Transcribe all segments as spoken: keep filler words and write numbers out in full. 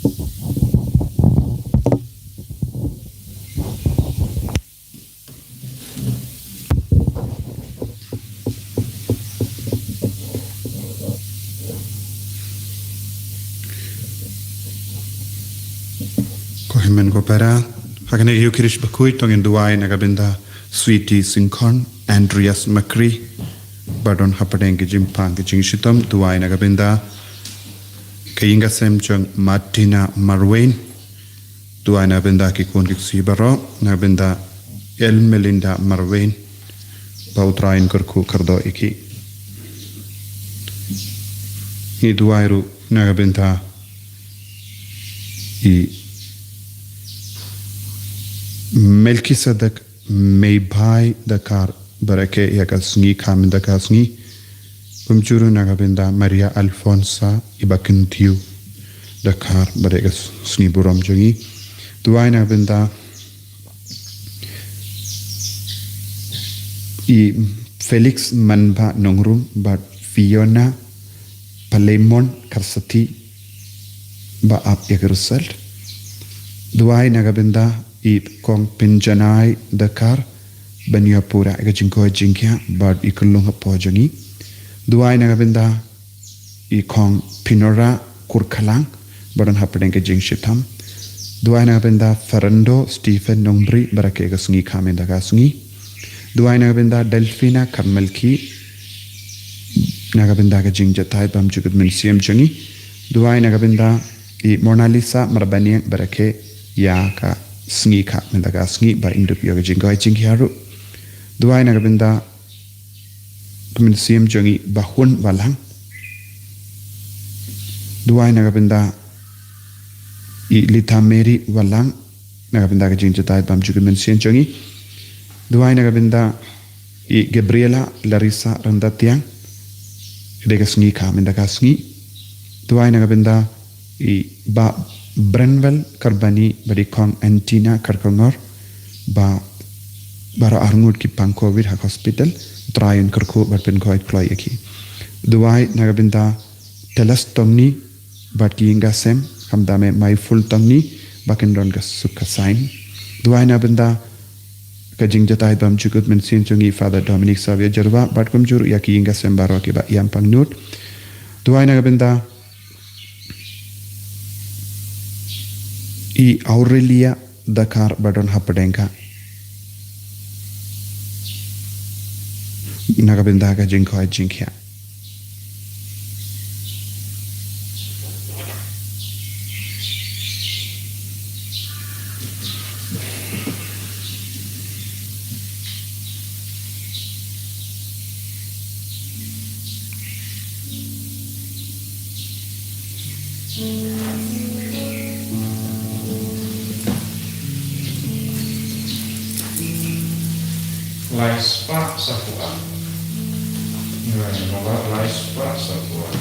Ko hynmen ko para, ha kane ka Ïukharist bakhuid to ngin duwai na ka bynta Sweety Syngkon, Andreas Makri, ba don hapdeng ka jingpang ka jingshitom, duwai na ka bynta ka ïing ka sem jong Martina Marwein, duwai na ka bynta ki khun ki kti baroh, na ka bynta Elmelinda Marwein, ba U Trai un kyrkhu kyrdoh ïa ki. Ngi duwai ruh na ka bynta i Melkisedek Meibhai Dakar, ba rakhe ïa ka sngi kha mynta ka sngi. Kumjuh ruh na ka bynta Maria Alfonsa, i ba kyntiew Dakar, ba dei ka sngi burom jong ngi. Duwai na ka bynta i Felix Manba Nongrum bad Fiona Palemon Karsati, ba ap ïa ka result. Duwai na ka bynta i Kong Pinjanai Dakar, ban ïa pura ïa ka jingkoit jingkhiah bad i khyllung hapoh jong ngi. Duwai na ka bynta i Kong Pinora Kurkhalang, ba don hapdeng ka jingshitom. Duwai na ka bynta Fernando Stephen Nongbri, ba rakhe ka sngi kha mynta ka sngi. Duwai na ka bynta Delfina Karmelki, na ka bynta ka jingjatai bymjukut mynsiem jong ngi. Duwai na ka bynta i Mona Lisa Marbaniang, ba rakhe ïa ka sngi kha mynta ka sngi, ba in dup ïa ka jingkoit jingkhiah ruh. Duwai na ka bynta ka mynsiem jong i Bahun Walang. Duwai na ka bynta i Lita Mary Walang, na ka bynta ka jingjatai bymjukut mynsiem jong i. Duwai na ka bynta i Gabriela Larissa Randatiang, ka dei ka sngi kha mynta ka sngi. Duwai na ka bynta i Bah Brenwell Karbani bad i Kong Antina Karkongor, ba baroh arngut ki pang covid ha hospital. U Trai un kyrkhu bad pynkoit kloi ïa ki. Duwai na ka bynta Telas Tongni bad ki ïing ka sem, khamtam eh Maiful Tongni, ba kin don ka suk ka saiñ. Duwai na ka bynta ka jingjatai bymjukut mynsiem jong i Father Dominic Xavier Jyrwa bad kumjuh ruh ïa ki ïing ka sem baroh ki ba ïam pangnud. Duwai na ka bynta i Aurelia Dakar, ba don hapdeng ka, na ka bynta ka jingkoit jingkhiah. Lai spah saw phew ar. Ngan ong ba lai spah saw phew ar.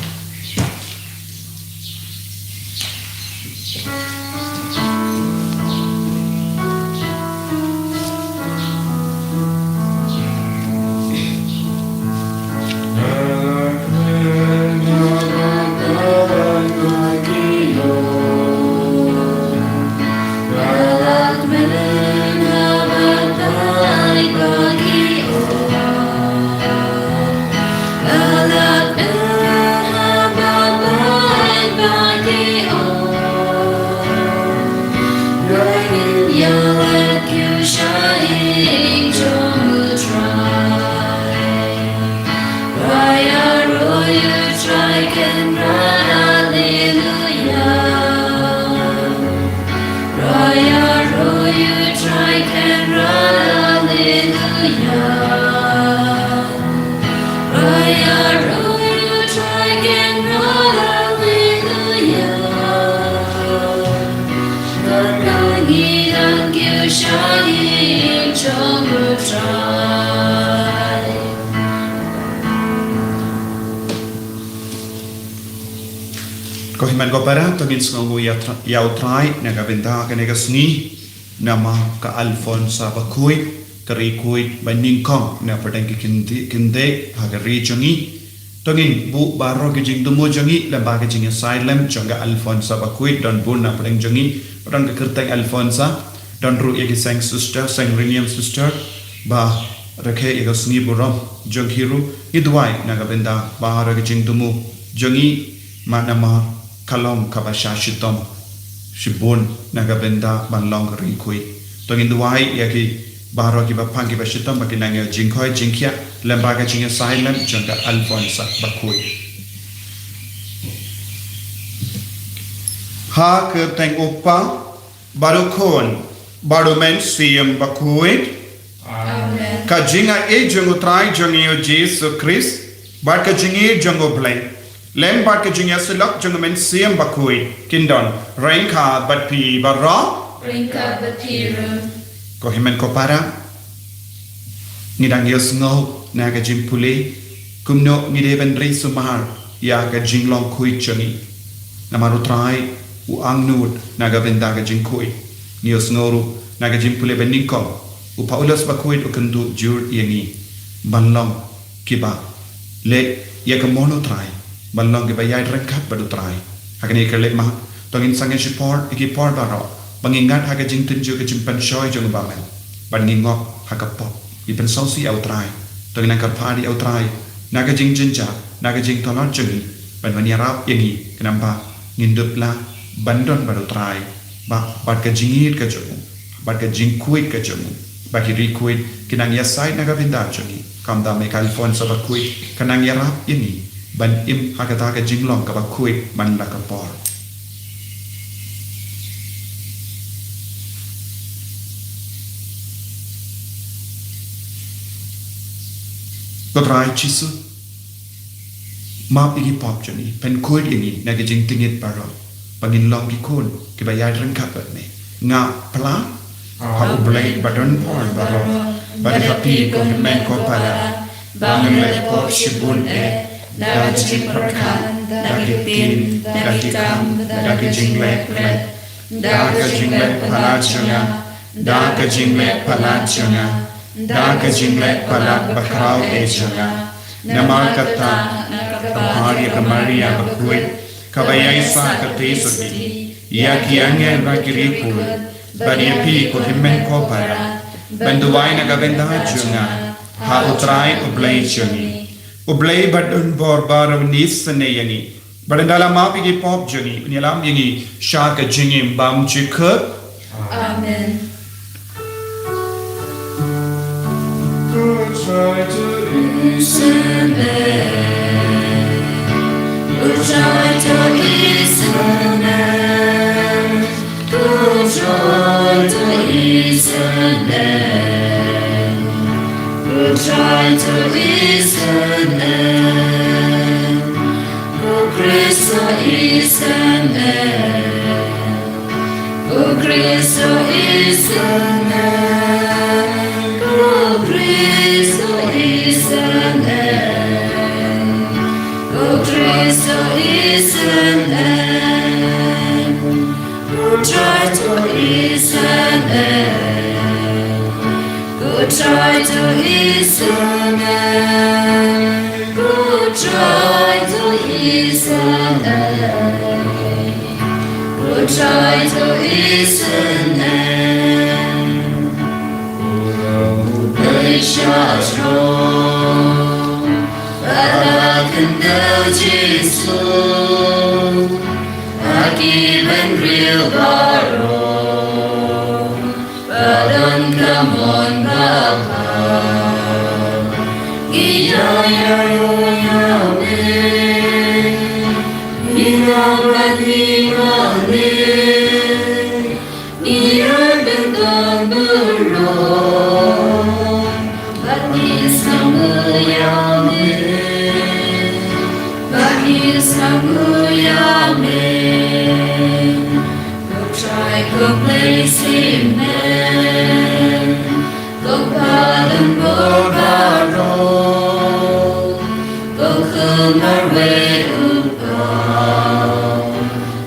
Ko hynmen ko para, to ngin sngewnguh ïa Tra-, ïa U Trai na ka bynta kane ka sngi. Namar ka Alphonsa Bakhuid, ka ri khuid ba nyngkong na pdeng ki kynti-, kynthei ha ka ri jong ngi. To ngin buh baroh ki jingthmu jong ngi lyngba ka jingïasaid lem jong ka Alphonsa Bakhuid, don bun na pdeng jong ngi, don ka kyrteng Alphonsa, don ruh ïa ki seng sister, seng Riniam sister, ba rakhe ïa ka sngi burom jong ki ruh. Ngi duwai na ka bynta baroh ki jingthmu jong ngi, namar ka long kaba sha shitom shibun na ka bynta ban long ka ri khuid. To ngin duwai ïa ki baroh kiba pang kiba shitom ba kin nang ïoh jingkhoi jingkhiah lyngba ka jingïasaid lem jong ka Alphonsa Bakhuid. Ha ka kyrteng U Kpa, bad U Khun, bad U Mynsiem Bakhuid. Amen. Ka jingaiei jong U Trai jong ngi U Jisu Khrist, bad ka jingïeit jong U Blei, lem bad ka jingïasyllok jong U Mynsiem Bakhuid, kin don ryngkat bad phi baroh. Ryngkat bad phi ruh. Ko hynmen ko para, ngi dang ïohsngew na ka jingpule kumno ngi dei ban ri sumar ïa ka jinglong khuid jong ngi. Namar U Trai u angnud na ka bynta ka jingkhuid. Ngi ïohsngew ruh na ka jingpule ba nyngkong u Paulus Bakhuid u kyntu jur ïa ngi ban long kiba leh ïa ka mon U Trai, ban long kiba ïaid ryngkat bad U Trai. Ha kane ka leh ma, to ngin sangeh shipor ïa ki por baroh ba ngi ngat ha ka jingtynjuh ka jingpynshoi jong u bamon, ban ngin ngop ha ka pop, ngi pynsngewsih ïa U Trai. To ngin nang kyrpad ïa U Trai na ka jingjynjar, na ka jingtlot jong ngi, ban wan ïarap ïa ngi khnang ba ngin dup lah ban don bad U Trai, ba bad ka jingïeit ka jong u, bad ka jingkhuid ka jong u, ba ki ri khuid kin nang ïasaid na ka bynta jong ngi. Kumta me ka Alphonsa Bakhuid ka nang ïarap ïa ngi ban im ha kata ka jinglong kaba khuid man la ka por. Ko Trai Jisu, map ïa ki pop jong ngi, pynkhuid ïa ngi na ki jingtngit baroh, ba ngin long ki khun kiba ïaid ryngkat bad me. Nga phla ha U Blei ba don bor baroh, bad ha phi ko hynmen ko para, ba ngin leh pop shibun eh, da ka jingpyrkhat, da ki ktien, da ki kam, da ki jingleh klet, da ka jingleh palat jong nga, da ka jingleh palat jong nga, da ka jingleh palat bakhraw eh jong nga. Namar kata nga khot ïa ka Maria Bakhuid, kaba ïaisah kti shuh ïa ki angel bad ki ri khuid, bad ïa phi ko hynmen ko para, ban duwai na ka bynta jong nga ha U Trai U Blei jong ngi. U Blei ba don bor baroh un isynei ïa ngi, bad ynda la map ïa ki pop jong ngi, un ïalam ïa ngi sha ka jingim bymjukut. Amen. U Trai to isynei, U Khrist to isynei, U Khrist to isynei, U Khrist to isynei, U Khrist to isynei. U Trai to isynei, U Trai to isynei, U Trai to isynei, U Trai to isynei. U Blei shah shnong, ba la kyndit Jisu ha ki bynriew baroh, ba don ka mon ba pha. Ngi ïa ïaroh ïa me, ngi ïa bad ngi mane, ngi ïa bad ngi mane, bad ngi sngewbha ïa me, bad ngi sngewbha ïa me. Ko Trai ko Blei shisnem, ko Kpa don bor baroh, ko Khun marwei u Kpa,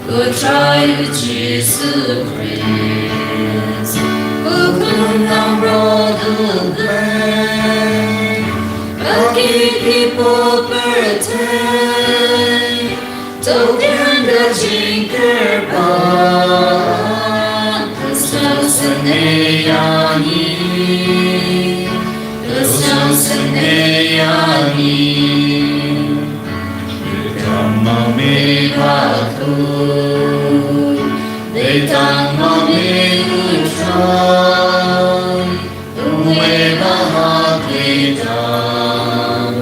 ko Trai U Jisu Khrist, ko Khun Nongrim U Blei, ba ki Ki pyrthei, to kren ka jingkyrpad, to sngewsih ïa ngi, to sngewsih ïa ngi. Tang ma me ba khuid, tang ma me u Trai, uwei ba ha kyrdan,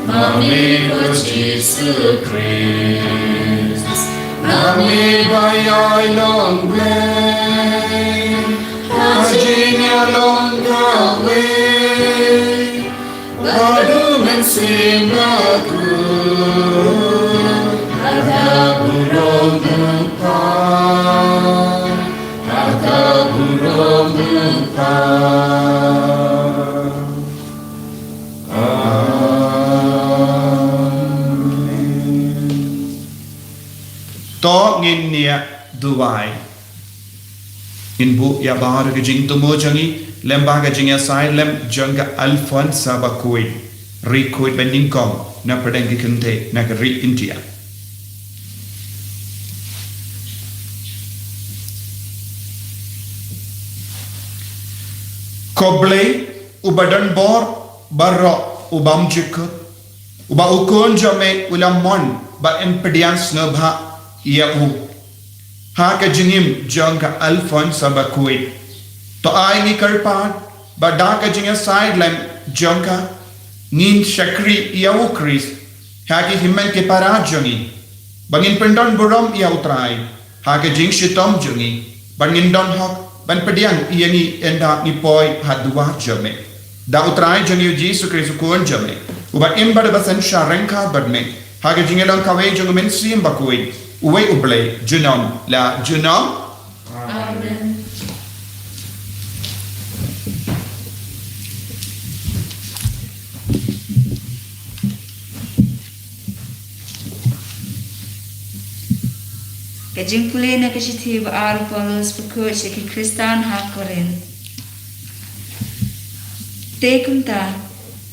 ma me ko Jisu Khrist, ma me ba ïai long blei ha jingïalong kawei bad u Mynsiem Bakhuid, ha ka burom u Kpa, ha ka burom u Kpa. Amen. To ngin ïa duwai. Ngin buh ïa baroh ka jingthmu jong ngi lem bad ka jingïasaid lem jong ka Alphonsa Bakhuid, riewkhuid ba nyngkong na pdeng ki kynthei na ka ri India. Ko Blei uba don bor baroh, u bymjukut, uba u Khun jong me u la mon ba yn pdiang sngewbha ïa u ha ka jingim jong ka Alphonsa Bakhuid. To ai ngi kyrpad ba da ka jingïasaid lem jong ka ngin shakri ïa u Khrist ha ki hynmen ki para jong ngi, ba ngin pyndon burom ïa u Trai ha ka jingshitom jong ngi, ba ngin don hok ban pdiang ïa ngi ynda ngi poi ha duwar jong me. Da u Trai jong ngi u Jisu Khrist u Khun jong me, uba im bad uba synshar ryngkat bad me ha ka jingïalong kawei jong u Mynsiem Bakhuid, uwei u Blei, junom la junom. Amen. Ka jingpule na ka shithi ba ar u Paulus bakhuid sha ki Khristan ha Korinth. Te kumta,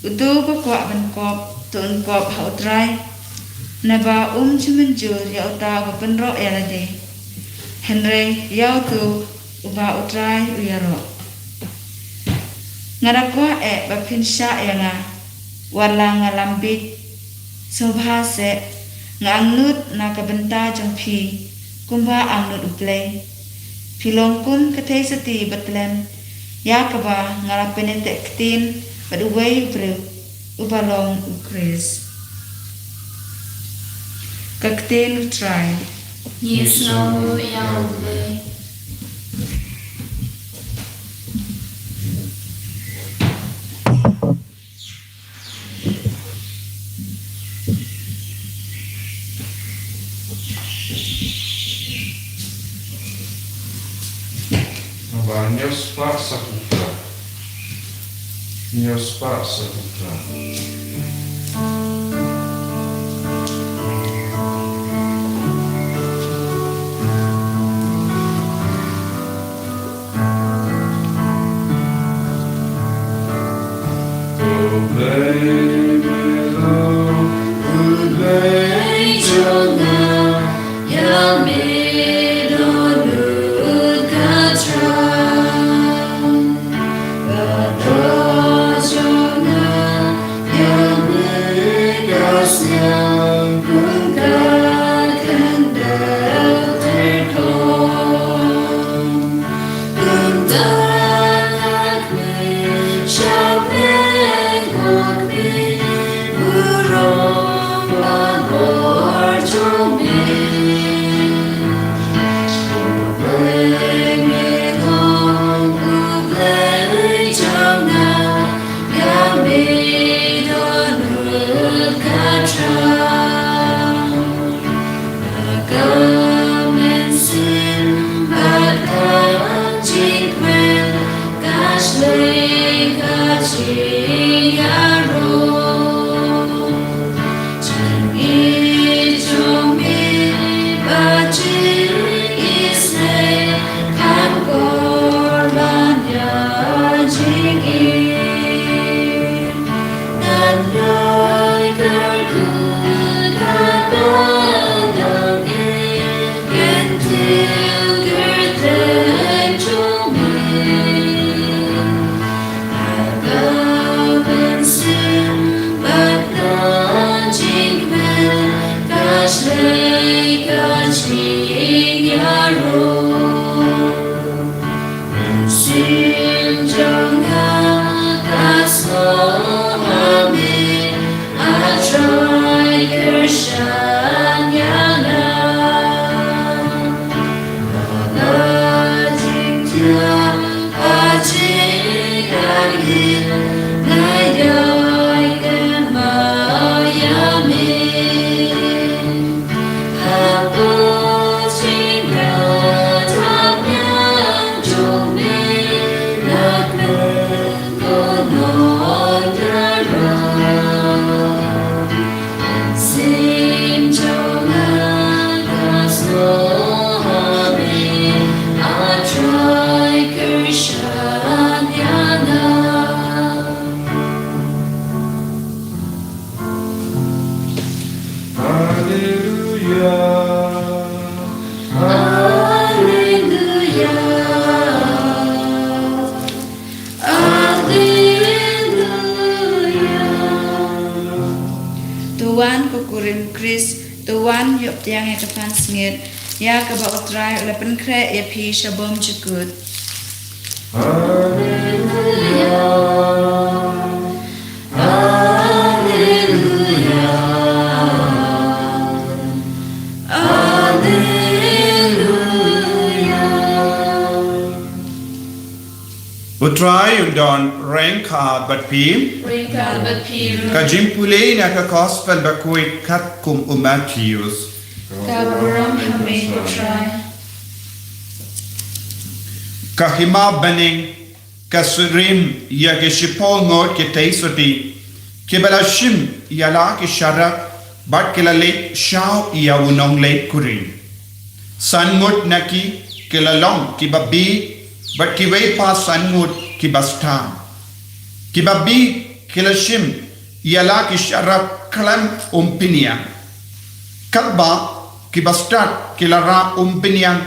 uto uba kwah ban kop, to un kop ha u Trai, naba um ju mynjur ïa uta uba pynroh ïa lade, hynrei ïa uto uba u Trai u ïaroh. Nga da kwah eh ba phin shah ïa nga, wat la nga lam bieit. Sngewbha seh, nga angnud na ka bynta jong phi, kumba angnud U Blei. Phi long kum ka theisotti ba thlem, ïa kaba nga la pynïateh ktien bad uwei u briew, uba long u Khrist. Ka ktien U Trai. Ngi sngewnguh ïa U Blei. Naba ñiewspah sa u Trai. Ñiewspah sa u Trai. Alleluia. Alleluia. Alleluia. To wan ko kurim Khrist, to wan ïoh pdiang ïa ka pansngiat, ïa kaba U Trai u la pynkhreh ïa phi sha bymjukut. Alleluia. Alleluia. Alleluia. U Trai un don ryngkat bad phi. Ryngkat bad phi ruh. Ka jingpule na ka Gospel bakhuid katkum u Mathaios. Ka burom ha me ko Trai. Ka hima bneng ka synrim ïa ki shiphew ngut ki theisotti, kiba la shim ïa la ki sharak, bad ki la leit shaw ïa u nongleit kurim. San ngut na ki, ki la long kiba bieit, bad kiwei pat san ngut kiba stad. Kiba bieit ki la shim ïa la ki sharak khlem umpynïang. Katba kiba stad ki la rah umpynïang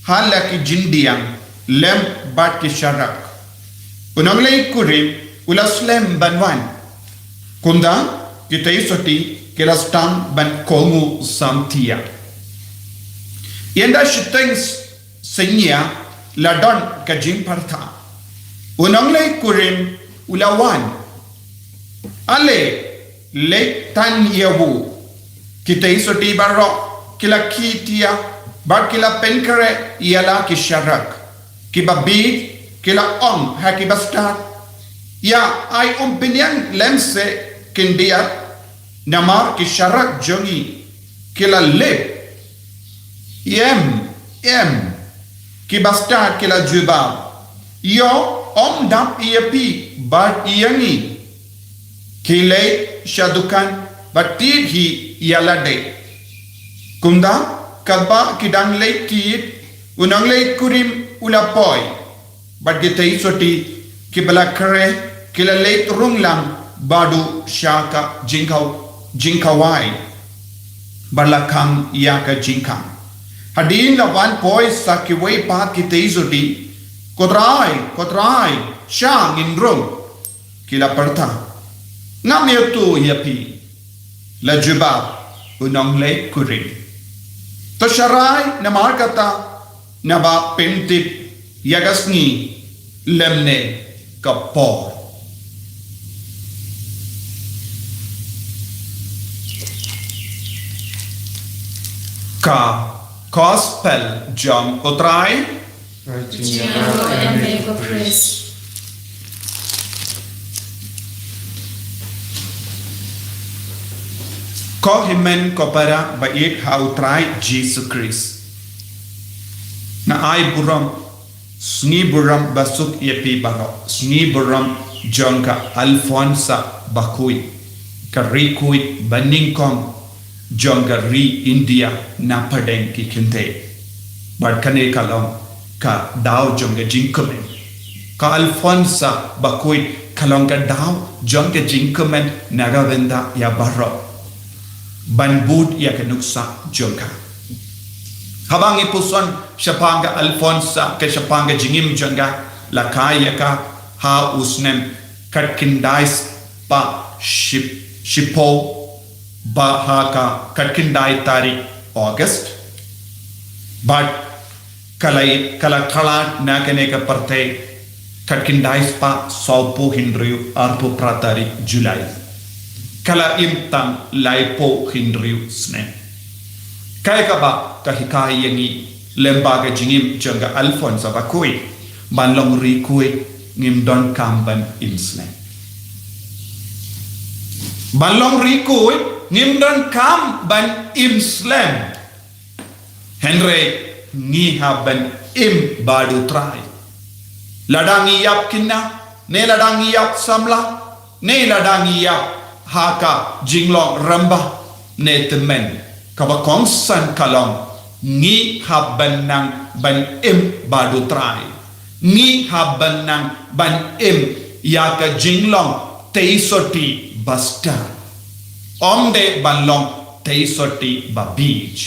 ha la ki jingdiang lem bad ki sharak. U nongleit kurim u la slem ban wan. Kumta ki theisotti ki la sdang ban kohnguh samthiah. Ynda shiteng synñia la don ka jingpyrta. U nongleit kurim u la wan. Ale leit tang ïa u. Ki theisotti baroh ki la khie thiah bad ki la pynkhreh ïa la ki sharak. Kiba bieit ki la ong ha kiba stad, ïa ai umpynïang lem seh khyndiat, namar ki sharak jong ngi ki la lip. Em, em, kiba stad ki la jubab, ïoh, ym dap ïa phi bad ïa ngi. Ki leit sha dukan bad thied hi ïa lade. Kumta katba ki dang leit thied, u nongleit kurim u la poi. Bad ki theisotti kiba la khreh ki la leit rung lang bad u sha ka jingkhaw-, jingkhawai. Bad la khang ïa ka jingkhang. Hadien la wan poi sa kiwei pat ki theisotti, Ko Trai, ko Trai, sha ngin rung. Ki la pyrta, ngam ïathuh ïa phi. La jubab u nongleit kurim, to sharai namar kata, naba pyntip ïa ka sngi lymne ka por. Ka Gospel jong U Trai. Ka jingïaroh ïa me ko Khrist. Ko hynmen ko para ba ïeit ha U Trai Jisu Khrist. Nga ai burom, sngi burom basuk ïa phi baroh, sngi burom jong ka Alphonsa Bakhuid, ka ri khuid banyngkong jong ka ri India na pdeng ki kynthei. Bad kane ka long ka daw jong ka jingkmen. Ka Alphonsa Bakhuid ka long ka daw jong ka jingkmen na ka bynta ïa baroh. Ban bud ïa ka nuksa jong ka. Haba ngi puson shaphang ka Alphonsa, ka shaphang ka jingim jong ka, la kha ïa ka ha u snem khatkhyndai spah ship-, shiphew, ba ha ka khatkhyndai tarik August. Bad ka la, ka la khlad na kane ka pyrthei khatkhyndai spah sawphew hynriew, arphew phra tarik July. Ka la im tang laiphew hynriew snem. Kaei kaba ka hikai ïa ngi lyngba ka jingim jong ka Alphonsa Bakhuid, ban long ri khuid, ngim donkam ban im slem. Ban long ri khuid ngim donkam ban im slem. Hynrei ngi hap ban im bad u Trai. Lada ngi ïap kine, ne lada ngi ïap samla, ne lada ngi ïap ha ka jinglong rangbah ne tymmen, kaba kongsan ka long ngi hap ban nang ban im bad u Trai. Ngi hap ban nang ban im ïa ka jinglong tei sotti bastad. Ym dei ban long tei sotti ba bieit.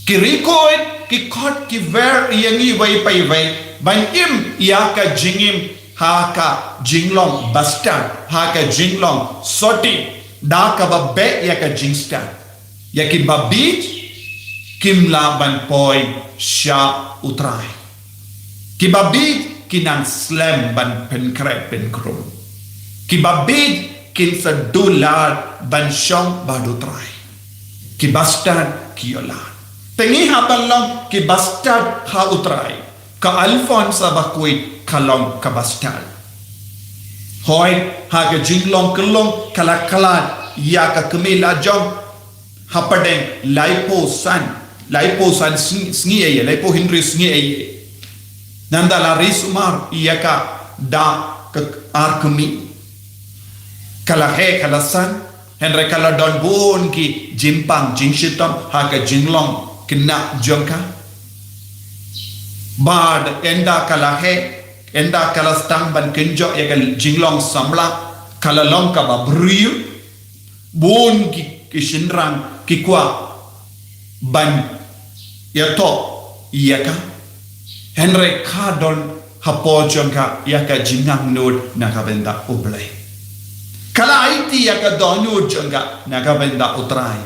Ki ri khuid ki khot ki wer ïa ngi wei pa wei ban im ïa ka jingim ha ka jinglong bastad, ha ka jinglong sotti, da kaba beh ïa ka jingstad. Ïa kiba bieit kim lah ban poi sha u Trai. Kiba bieit ki nang slem ban pynkhreh pynkhrung. Kiba bieit kin sa duh lad ban shong bad u Trai. Ki bastad ki ïoh lad. Te ngi hap ban long ki bastad ha u Trai. Ka Alphonsa Bakhuid ka long ka bastad. Hooid, ha ka jinglong kyllong ka la khlad ïa ka kmie la jong hapdeng laiphew san, laiphew san sngi, sngi ïa, laiphew hynriew sngi ïa. Nangta la ri sumar ïa ka da ka ar kmie. Ka la heh, ka la san, hynrei ka la don bun ki jingpang jingshitom ha ka jinglong khynnah jong ka. Bad ynda ka la heh, ynda ka la sdang ban kynjoh ïa ka jinglong samla, ka la long kaba briew. Bun ki, ki shynrang ki kwah ban ïathoh ïa ka. Hynrei ka don hapoh jong ka ïa ka jingangnud na ka bynta U Blei. Ka la aiti ïa ka dohnud jong ka na ka bynta U Trai.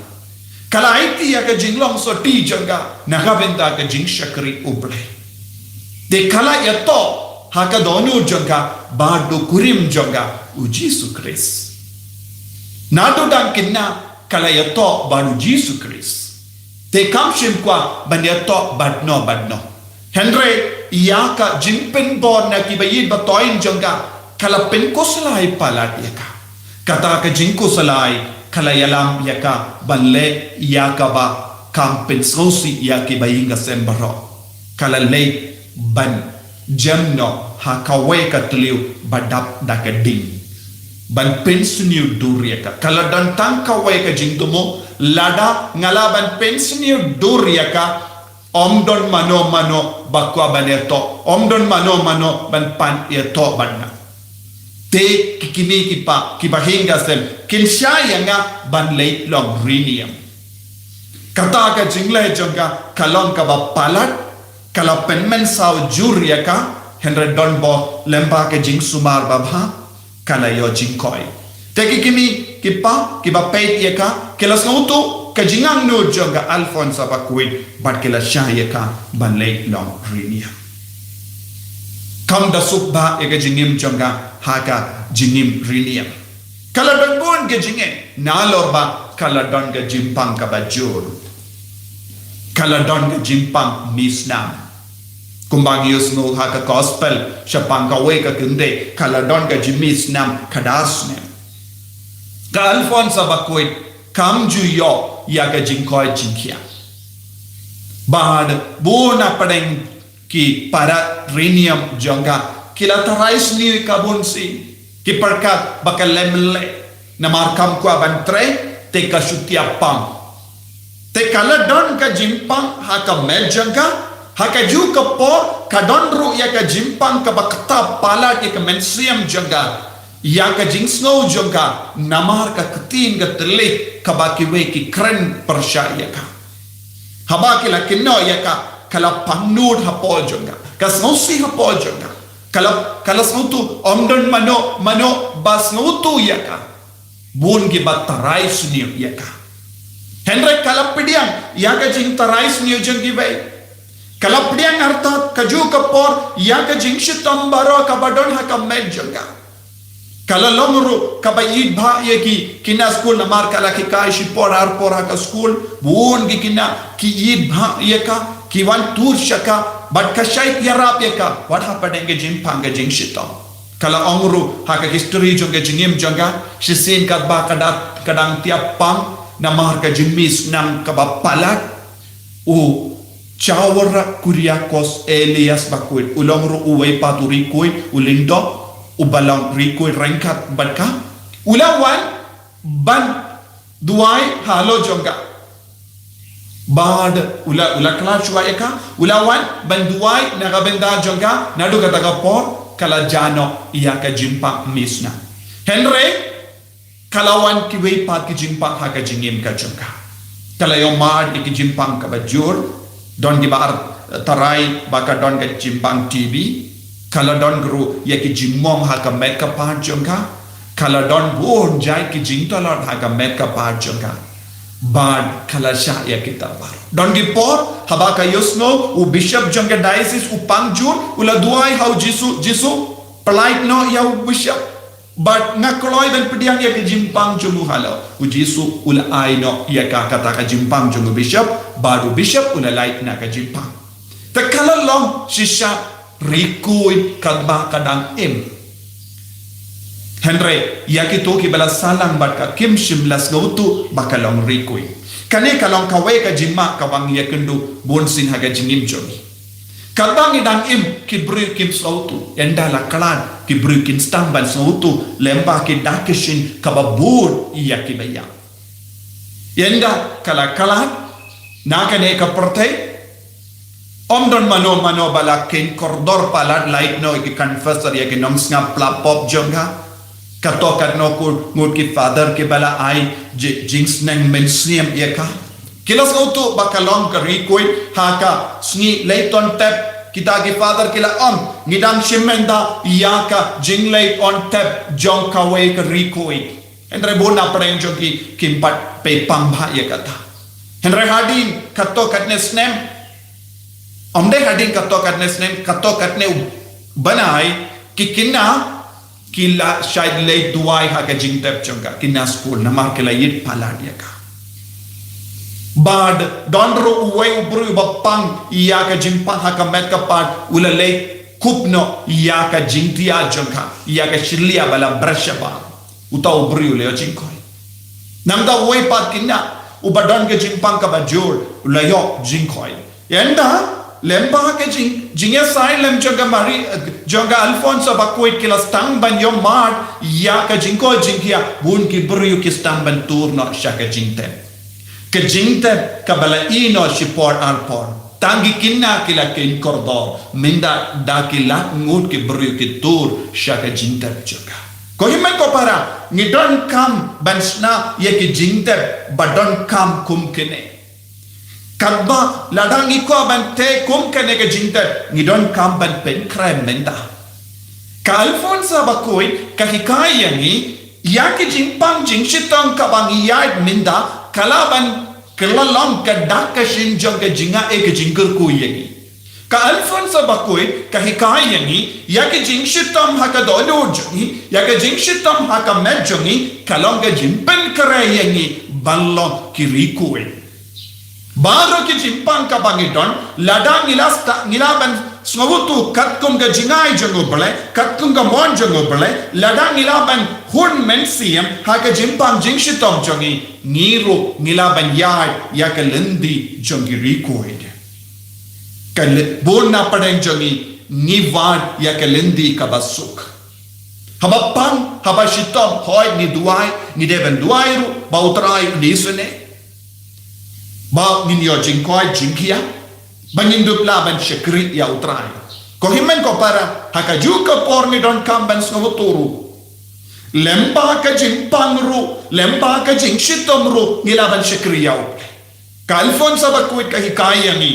Ka la aiti ïa ka jinglong sotti jong ka na ka bynta ka jingshakri U Blei. Te ka la ïathoh ha ka dohnud jong ka bad u kurim jong ka U Jisu Khrist. Naduh dang khynnah ka la ïathoh bad U Jisu Khrist. Te kam shym kwah ban ïathoh bad no bad no. Hynrei ïa ka jingpynbor na kiba ïeit ba thoiñ jong ka, ka la pynkhuslai palat ïa ka. Kata ka jingkhuslai ka la ïalam ïa ka ban leh ïa kaba kam pynsngewsih ïa kiba ïing ka sem baroh. Ka la leit ban jem noh ha kawei ka thliew ba dap da ka ding ban pynsniew dur ïa ka. Ka la don tang kawei ka jingthmu, lada nga lah ban pynsniew dur ïa ka, ym don mano mano ba kwah ban ïathoh, ym don mano mano ban pan ïathoh bad nga. Te ki kmie ki kpa kiba ïing ka sem kin shah ïa nga ban leit long ri niam. Kata ka jingleh jong ka ka long kaba palat, ka la pynmynsaw jur ïa ka, hynrei don bok lyngba ka jingsumar babha ka la ïoh jingkoit. Te ki kmie ki kpa kiba peit ïa ka ki la sngewthuh ka jingangnud jong ka Alphonsa Bakhuid bad ki la shah ïa ka ban leit long ri niam. Kam da suk ba ïa ka jingim jong ka ha ka jingim ri niam. Ka la don bun ka jingeh nalor ba ka la don ka jingpang kaba jur. Ka la don ka jingpang mih snam. Kumba ngi ïohsngew ha ka gospel shaphang kawei ka kynthei, ka la don ka jingmih snam khadar snem. Ka Alphonsa Bakhuid kam ju ïoh ïa ka jingkoit jingkhiah. Bad bun na pdeng ki para ri niam jong ka ki la tharai sniew ïa ka bun sien, ki pyrkhat ba ka leh mynleh namar kam kwah ban trei, te ka shu tiap pang. Te ka la don ka jingpang ha ka met jong ka, ha kajuh ka por ka don ruh ïa ka jingpang kaba ktah palat ïa ka mynsiem jong ka, ïa ka jingsngew jong ka namar ka ktien ka thylliej kaba kiwei ki kren pyrshah ïa ka. Haba ki la kynnoh ïa ka, ka la pangnud hapoh jong ka, ka sngewsih hapoh jong ka. Ka la, ka la sngewthuh ym don mano mano ba sngewthuh ïa ka. Bun kiba tharai sniew ïa ka. Hynrei ka la pdiang ïa ka jingtharai sniew jong kiwei. Ka la pdiang artat kajuh ka por ïa ka jingshitom baroh kaba don ha ka met jong ka. Ka la long ruh kaba ïeit bha ïa ki khynnah skul namar ka la hikai shipor arpor ha ka skul. Bun ki khynnah ki ïeit bha ïa ka, ki wan tur sha ka, Bad ka shait ïarap ïa ka, wat hapdeng ka jingpang ka jingshitom. Ka la ong ruh, ha ka history jong ka jingim jong ka, shisien katba ka da, ka dang tiap pang, namar ka jingmih snam kaba palat, u Chawarra Kuriakos Elias Bakhuid, u long ruh uwei pat u riew khuid, u lyngdoh, uba long riew khuid ryngkat bad ka. U la wan, ban duwai halor jong ka. Bad u la, u la khlad shuwa ïa ka, u la wan, ban duwai, na ka bynta jong ka, naduh kata ka por, ka la jah noh, ïa ka jingpang mih snam. Hynrei, ka la wan kiwei pat ki jingpang ha ka jingim ka jong ka. Ka la ïoh mad ïa ki jingpang kaba jur, don kiba ar tarai ba ka don ka jingpang T B, ka la don ruh ïa ki jingmong ha ka met ka phad jong ka, ka la don bun jait ki jingtlot ha ka met ka phad jong ka. Bad ka la shah ïa kita baroh. Don ki por, haba ka ïohsngew, u bishop jong ka diocese u pang jur, u la duwai ha u Jisu, Jisu, pyllait noh ïa u bishop. Bad nga kloi ban pdiang ïa ka jingpang jong u halor. U Jisu u la ai noh ïa ka kata ka jingpang jong u bishop, bad u bishop u la lait na ka jingpang. Te ka la long shisha riew khuid katba ka dang im. Hynrei, ïa kito kiba la salang bad ka kim shym la sngewthuh ba ka long riew khuid. Kane ka long kawei ka jingma kaba ngi ïakynduh bunsien ha ka jingim jong ngi. Katba ngi dang im, ki briew kim sngewthuh, ynda la khlad, ki briew kin sdang ban sngewthuh, lyngba ki dak ki shin kaba bud ïa kiba ïap. Ynda ka la khlad, na kane ka pyrthei, ym don mano mano ba la kheiñ kordor palat lait noh ïa ki confessor ïa ki nongsngap pla pop jong ka. Kato katno ko ngut ki father kiba la ai ji-, jingsneng mynsiem ïa ka. Ki la sngewthuh ba ka long ka riew khuid ha ka sngi Laiton Tep, kita ki father ki la ong, ngi dang shim mynta ïa ka jinglaiton tep jong kawei ka riew khuid. Hynrei bun na pdeng jong ki kim pat pei pang bha ïa kata. Hynrei hadien katto katne snem, ym dei hadien katto katne snem, katto katne u bnai, ki kynnoh ki la shait leit duwai ha ka jingtep jong ka, ki na skul, namar ki la ïit palat ïa ka. Bad don ruh uwei u briew ba pang ïa ka jingpang ha ka met ka phad, u la leit kup noh ïa ka jingthiah jong ka, ïa ka shyllia ba la bret shabar. Uta u briew u la ïoh jingkoit. Nangta uwei pat ki kynnoh, uba don ka jingpang kaba jur, u la ïoh jingkoit. Ynda, lyngba ka jing, jingïasai lem jong ka Mari, eh, jong ka Alphonsa Bakhuid ki la sdang ban ïoh mad ïa ka jingkoit jingkhiah, bun ki briew ki sdang ban tur noh sha ka jingtep. Ka jingtep kaba la ïehnoh shipor arpor. Tang ki kynnoh ki la kheiñ kordor, mynta da ki lak ngut ki briew ki tur sha ka jingtep jong ka. Ko hynmen ko para, ngi donkam ban shna ïa ki jingtep ba donkam kum kine. Katba lada ngi kwah ban tei kum kane ka jingtep, ngi donkam ban pynkhreh mynta. Ka Alphonsa Bakhuid ka hikai ïa ngi, ïa ki jingpang jingshitom kaba ngi ïaid mynta, ka la ban kylla long ka dak ka shin jong ka jingaiei ka jingkyrkhu ïa ngi. Ka Alphonsa Bakhuid ka hikai ïa ngi, ïa ki jingshitom ha ka dohnud jong ngi, ïa ki jingshitom ha ka met jong ngi, ka long ka jingpynkhreh ïa ngi ban long ki riew khuid. Baroh ki jingpang kaba ngi don, lada ngi la sdang, ngi la ban sngewthuh katkum ka jingai jong U Blei, katkum ka mon jong U Blei, lada ngi la ban hun mynsiem ha ka jingpang jingshitom jong ngi, ngi ruh ngi la ban ïaid ïa ka lynti jong ki riew khuid. Ka lynti bun na pdeng jong ngi, ngi wad ïa ka lynti kaba suk. Haba pang, haba shitom, hooid ngi duwai, ngi dei ban duwai ruh ba U Trai un isynei. Ba ngin ïoh jingkoit jingkhiah, ba ngin dup lah ban shakri ïa U Trai. Ko hynmen ko para, ha kajuh ka por ngi donkam ban sngewthuh ruh. Lyngba ka jingpang ruh, lyngba ka jingshitom ruh, ngi lah ban shakri ïa U Blei. Ka Alphonsa Bakhuid ka hikai ïa ngi,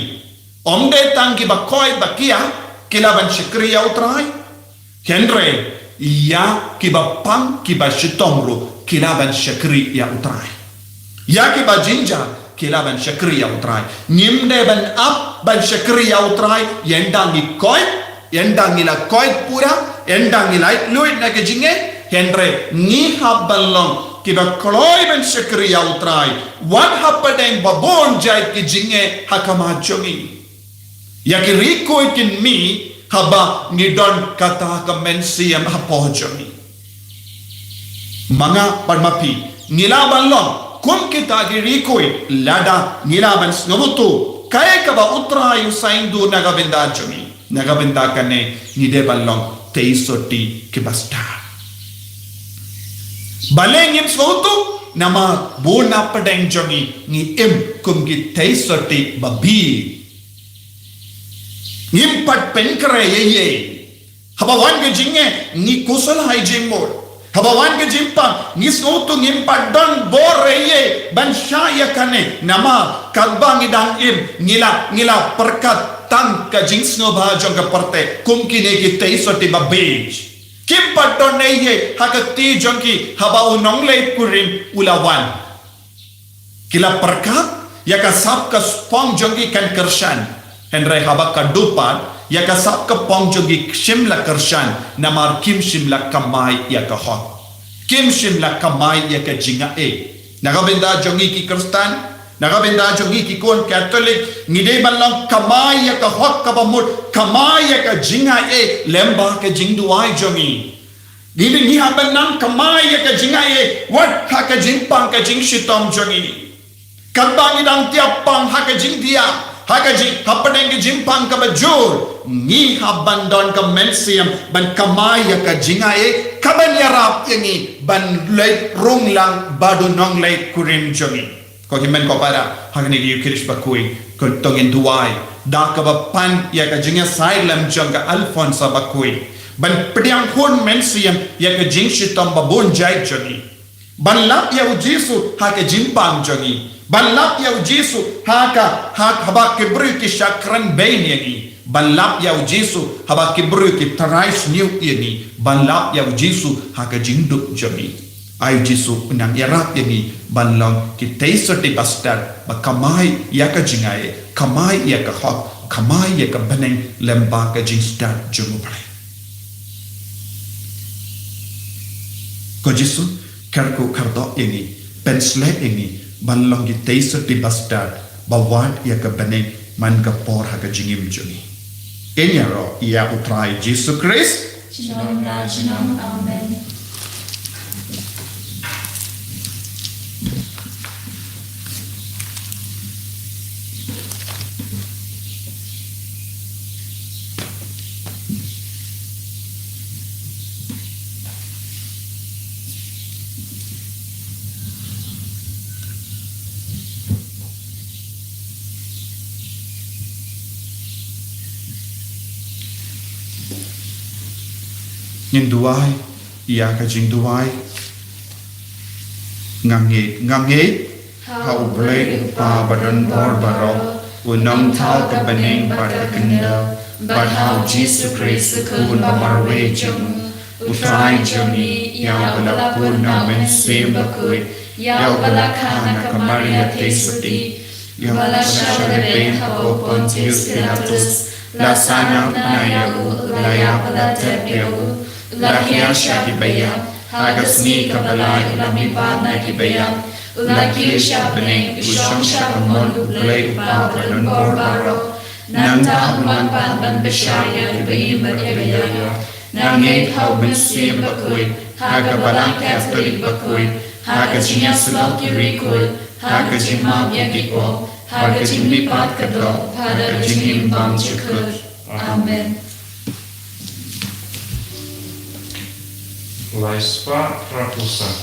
ym dei tang kiba koit ba khiah ki lah ban shakri ïa U Trai. Hynrei ïa kiba pang kiba shitom ruh ki lah ban shakri ïa U Trai. Ïa kiba jynjar ki lah ban shakri ïa U Trai. Ngim dei ban ap ban shakri ïa U Trai ynda ngi koit, ynda ngi la koit pura, ynda ngi la lut na ka jingeh, hynrei ngi hap ban long kiba kloi ban shakri ïa U Trai wat hapdeng ba bun jait ki jingeh ha khmat jong ngi. ïa ki rikoi kin mih haba ngi don kata ka mynsiem hapoh jong ngi. Ma nga bad ma phi, ngi lah ban long kum kita ki rikoi lada ngi lah ban sngewthuh kaei kaba U Trai u sa ïeng dur na ka bynta jong ngi. Na ka bynta kane ngi dei ban long tei sotti kiba stad. Balei ngim sngewthuh? Namar bun na pdeng jong ngi ngi im kum ki tei sotti babieit. Ngim pat pynkhreh ei ei. Haba wan ka jingeh ngi khuslai jingmut. Haba wan ka jingpang ngi sngewthuh ngim pat don bor ei ei ban shah ïa kane. Namar katba ngi dang im ngi la, ngi la pyrkhat tang ka jingsngewbha jong ka pyrthei kum kine ki tei sotti babieit. Kim pat don ei ei ha ka kti jong ki haba u nongleit kurim u la wan. Ki la pyrkhat ïa ka sap ka pong jong ki kan kyrshan. Hynrei haba ka duh pat ïa ka sap ka pong jong ki shym la kyrshan namar kim shym la kamai ïa ka hok. Kim shym la kamai ïa ka jingaiei. Na ka bynta jong ngi ki Khristan, na ka bynta jong ngi ki khun Katholik, ngi dei ban long kamai ïa ka hok kaba mut, kamai ïa ka jingaiei lem bad ka jingduwai jong ngi. Ngi dei ngi hap ban nang kamai ïa ka jingaiei wat ha ka jingpang ka jingshitom jong ngi. Katba ngi dang tiap pang ha ka jingdiah, ha ka jing, hapdeng ka jingpang kaba jur, ngi hap ban don ka mynsiem ban kamai ïa ka jingaiei kaban ïarap ïa ngi ban leit rung lang bad u nongleit kurim jong ngi. Ko hynmen ko para, ha kane ka Eukharist bakhuid, ko to ngin duwai da kaba pan ïa ka jingïasaid lem jong ka Alphonsa bakhuid ban pdiang hun mynsiem ïa ka jingshitom babun jait jong ngi. Ban lap ïa u Jisu ha ka jingpang jong ngi. Ban lap ïa u Jisu ha ka, ha, haba ki briew ki shah kren bein ïa ngi. Ban lap ïa u Jisu haba ki briew ki tharai sniew ïa ngi. Ban lap ïa u Jisu ha ka jingduk jong ngi. Ai u Jisu u nang ïarap ïa ngi ban long ki tei sotti ba stad, ba kamai ïa ka jingaiei, kamai ïa ka hok, kamai ïa ka bneng lem bad ka jingstad jong U Blei. Ko Jisu, kyrkhu kyrdoh ïa ngi, pynshlur ïa ngi ban long ki tei sotti ba stad, ba wad ïa ka bneng man ka por ha ka jingim jong ngi. Ïaroh ïa U Trai Jisu Khrist. Junom la junom. Amen. Ngin duwai ïa ka jingduwai. Nga ngeit, nga ngeit ha U Blei U Kpa ba don bor baroh, u nongthaw ka bneng bad ka khyndew, bad ha U Jisu Khrist u Khun ba marwei jong u, U Trai jong ngi, ïa uba la pun na u Mynsiem Bakhuid, ïa uba la kha na ka Maria theisotti, ïa uba la shah lehbeiñ hapoh Pontius Pilatus, la sahnarphna ïa u, la ïap, la tep ïa u, la khia sha ki baïap, ha ka sngi kaba lai u la mihpat na ki baïap, u la kiew sha bneng, u shong sha kamon U Blei U Kpa ba don bor baroh. Nangta un wan pat ban pynshai ïa kiba im bad kiba ïap. Nga ngeit ha U Mynsiem Bakhuid, ha ka Balang Katholik bakhuid, ha ka jingïasyllok ki riewkhuid, ha ka jingmap ïa ki pop, ha ka jingmihpat ka doh, ha ka jingim bymjukut. Amen. Lai spah hynriewphew san.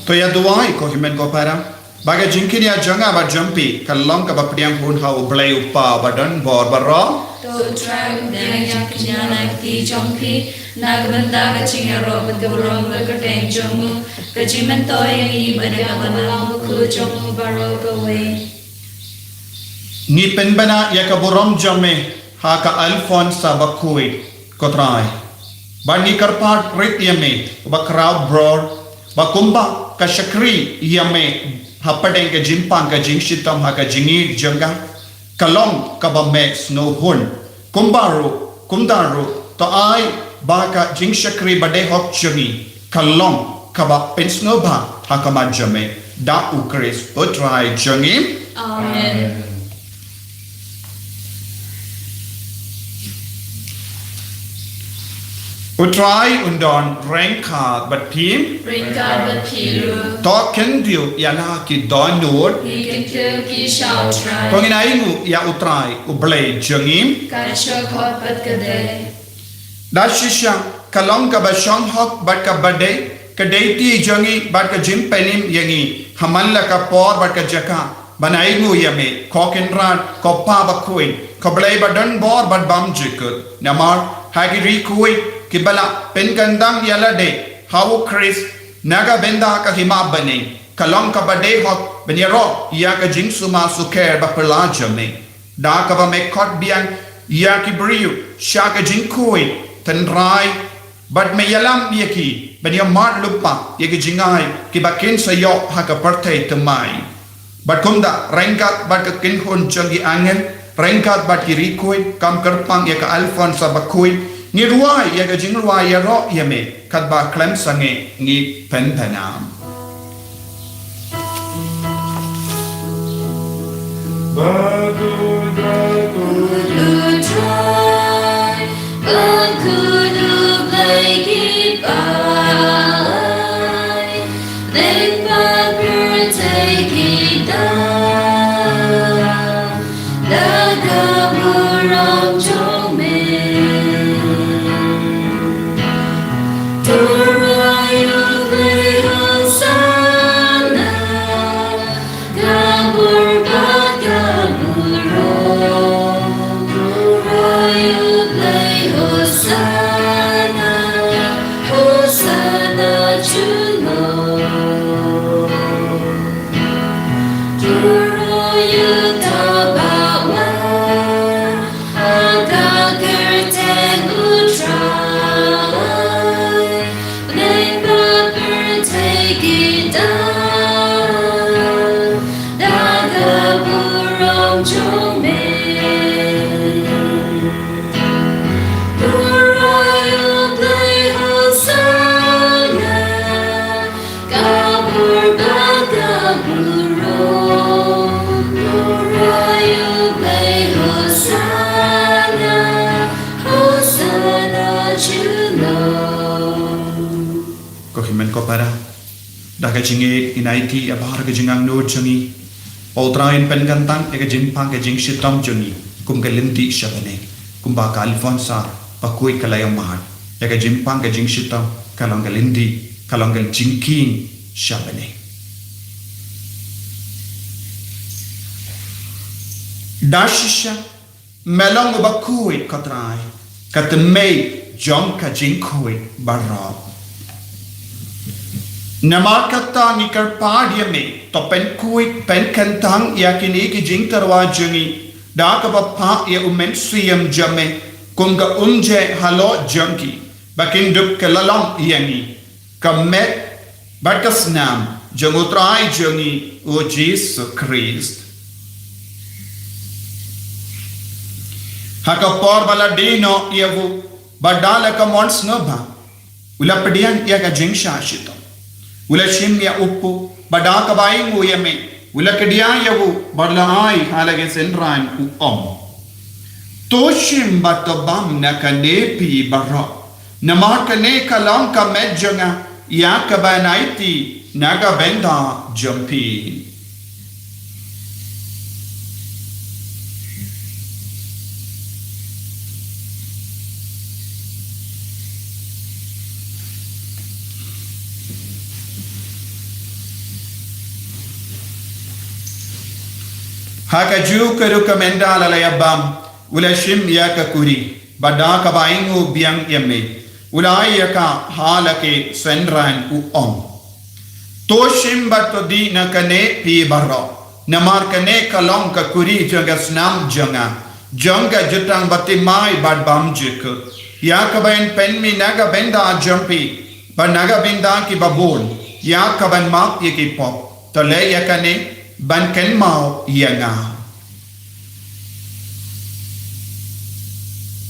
To ïa duwai ko hynmen ko para. Ba ka jingkynnoh jong nga bad jong phi ka long kaba pdiang hun ha U Blei U Kpa ba don bor baroh. To U Trai un pdiang ïa ka jingïaid lynti jong phi na ka bynta ka jingïaroh bad ka burom bad ka kyrteng jong u, ka jingmyntoi ïa ngi bad ïa ka balang bakhuid jong u baroh kawei. Ngi pynbna ïa ka burom jong me ha ka Alphonsa bakhuid, ko Trai. Bad ngi kyrpad rit ïa me, ba khraw bror, ba kumba ka shakri ïa me hapdeng ka jingpang ka jingshitom ha ka jingïeit jong ka, ka long kaba me sngewhun. Kumba ruh, kumta ruh, to ai ba ka jingshakri ba dei hok jong ngi ka long kaba pynsngewbha ha khmat jong me, da U Khrist U Trai jong ngi. Amen. U Trai un don ryngkat bad phi. Ryngkat bad phi ruh. To khyndiat ïa la ki dohnud. Ngi khyndiat ki sha U Trai. To ngin ainguh ïa U Trai U Blei jong ngi. Ka shong hok bad ka dei. Da shisha ka long kaba shong hok bad kaba dei, ka dei ti jong ngi bad ka jingpynim ïa ngi ha man la ka por bad ka jaka ban ainguh ïa me, ko Kynrad, ko Pa bakhuid, ko Blei ba don bor bad bymjukut. Namar ha ki ri khuid kiba la pynkyntang ïa lade ha U Khrist na ka bynta ka hima bneng, ka long kaba dei hok ban ïaroh ïa ka jingsumar sukher baphylla jong me. Da kaba me khot biang ïa ki briew sha ka jingkhuid, tynrai, bad me ïalam ïa ki ban ïa mad lypa ïa ki jingai kiba kin sa ïoh ha ka pyrthei thymmai. Bad kumta ryngkat bad ka kynhun jong ki angel, ryngkat bad ki ri khuid, kam kyrpang ïa ka Alphonsa bakhuid, ngi rwai ïa ka jingrwai ïaroh ïa me, katba khlem sangeh ngi pynbna. Ko hynmen ko para, da ka jingïeit ngin aiti ïa baroh ka jingangnud jong ngi. Ba U Trai un pynkyntang ïa ka jingpang ka jingshitom jong ngi kum ka lynti sha bneng. Kumba ka Alphonsa bakhuid ka la ïa mad, ïa ka jingpang ka jingshitom ka long ka lynti, ka long ka jingkieng sha bneng. Da shisha me long uba khuid ko Trai, ka tynmei jong ka jingkhuid baroh. Namar kata ngi kyrpad ïa me, to pynkhuid pynkyntang ïa kine ki jingtyrwa jong ngi da kaba phah ïa U Mynsiem jong me kum ka umjai halor jong ki, ba kin dup ka la long ïa ngi ka met bad ka snam jong U Trai jong ngi U Jisu Khrist. Ha ka por ba la die noh ïa u, Bad da la ka mon sngewbha, u la pdiang ïa ka jingshah shitom. U la shim ïa u kpu, bad da kaba ainguh ïa me, u la kdiah ïa u, bad la ai ha la ki synran, u ong: To shim bad to bam na kane phi baroh, namar kane ka long ka met jong nga, ïa kaban aiti na ka bynta jong phi. Ha kajuh ka ruh ka mynta la la ïa bam, u la shim ïa ka kuri, bad da kaba ainguh biang ïa me, u la ai ïa ka ha la ki synran, u ong: To shim bad to dih na kane phi baroh, namar kane ka long ka kuri jong ka snam jong nga, jong ka jutang bathymmai bad bymjukut. Ïa kaban pynmih na ka bynta jong phi, bad na ka bynta kiba bun, ïa kaban map ïa ki pop. To leh ïa kane ban kynmaw ïa nga.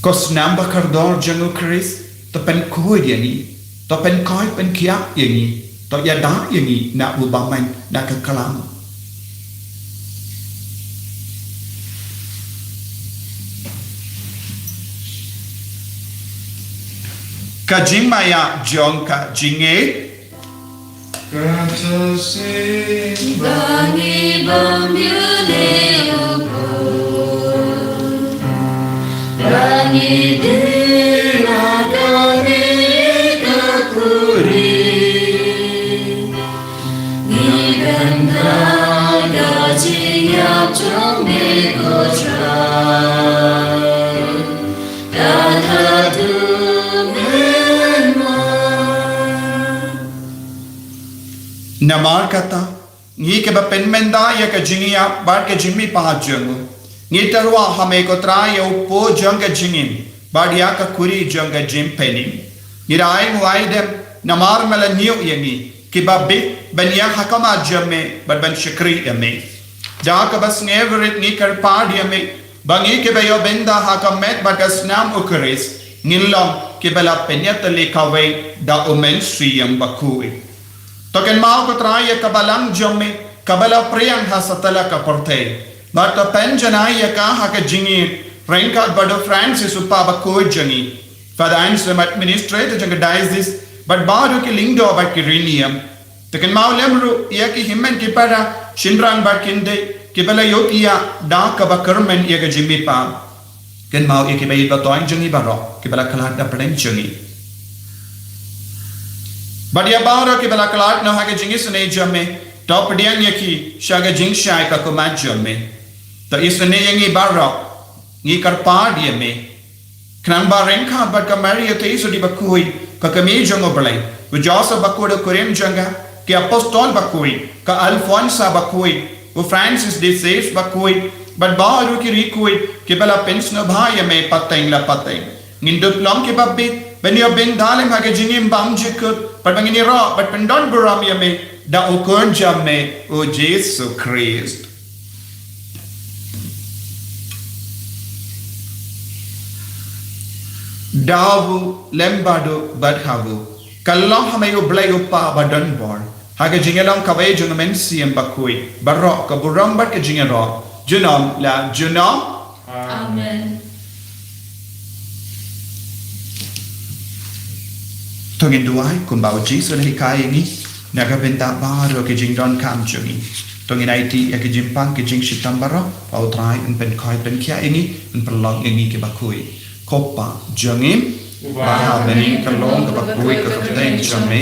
Ko snam ba kordor jong u Khrist, to pynkhuid ïa ngi, to pynkoit pynkhiah ïa ngi, to ïada ïa ngi na u bymman na ka klam. Ka jingmaïa jong ka jingngeit. Kata sing ba ngi bam ïa u Kpa, ba ngi dih na kane ka kuri. Ngi kyntait ka jingïap jong me ko Trai, ka khadduh mynmat. Namar kata, ngi kiba pynmynta ïa ka jingïap bad ka jingmihpat jong u, ngi tyrwa ha me ko Trai ïa u kpu jong ka jingim, bad ïa ka kuri jong ka jingpynim. Ngi da ai nguh ai dem namar me la ñiew ïa ngi kiba bit ban ïeng ha khmat jong me bad ban shakri ïa me. Da kaba sngewrit ngi kyrpad ïa me ba ngi kiba ïoh bynta ha ka met bad ka snam u Khrist ngin long kiba la pynïatylli kawei da u Mynsiem Bakhuid. To kynmaw ko Trai ïa ka balang jong me kaba la pdiang ha satlak ka pyrthei, bad to pynjanai ïa ka ha ka jingim ryngkat bad u Francis u Kpa Bakhuid jong ngi, Father Anselm, Administrator jong ka Diocese, bad baroh ki lyngdoh bad ki riewniam. To kynmaw lem ruh ïa ki hynmen ki para, shynrang bad kynthei kiba la ïohthiah da kaba kyrmen ïa ka jingmihpat. Kynmaw ïa kiba ïeit ba thoiñ jong ngi baroh kiba la khlad da pdeng jong ngi, bad ïa baroh kiba la khlad noh ha ka jingisynei jong me, to pdiang ïa ki sha ka jingshai ka khmat jong me. To isynei ïa ngi baroh, ngi kyrpad ïa me. Khnang ba ryngkat bad ka Maria Theisotti Bakhuid, ka kmie jong u Blei, u Joseph Bakhuid u kurim jong ka, ki apostol bakhuid, ka Alphonsa Bakhuid, u Francis de Sales Bakhuid, bad baroh ki riewkhuid kiba la pynsngewbha ïa me pateng la pateng, ngin dup long kiba bit ban ïoh bynta lem ha ka jingim bymjukut, bad ba ngin ïaroh bad pyndonburom ïa me da u Khun jong me u Jisu Khrist. Da u lem bad u bad ha u, ka long ha me u Blei u Kpa ba don bor, ha ka jingïalong kawei jong u Mynsiem Bakhuid, baroh ka burom bad ka jingïaroh junom la junom. Amen. To ngin duwai kumba u Jisu u la hikai ïa ngi, na ka bynta baroh ki jingdonkam jong ngi. To ngin aiti ïa ki jingpang ki jingshitom baroh ba u Trai un pynkoit pynkhiah ïa ngi, un pynlong ïa ngi kiba khuid. Ko Kpa jong ngi ba ha bneng, ka long kaba khuid ka kyrteng jong me,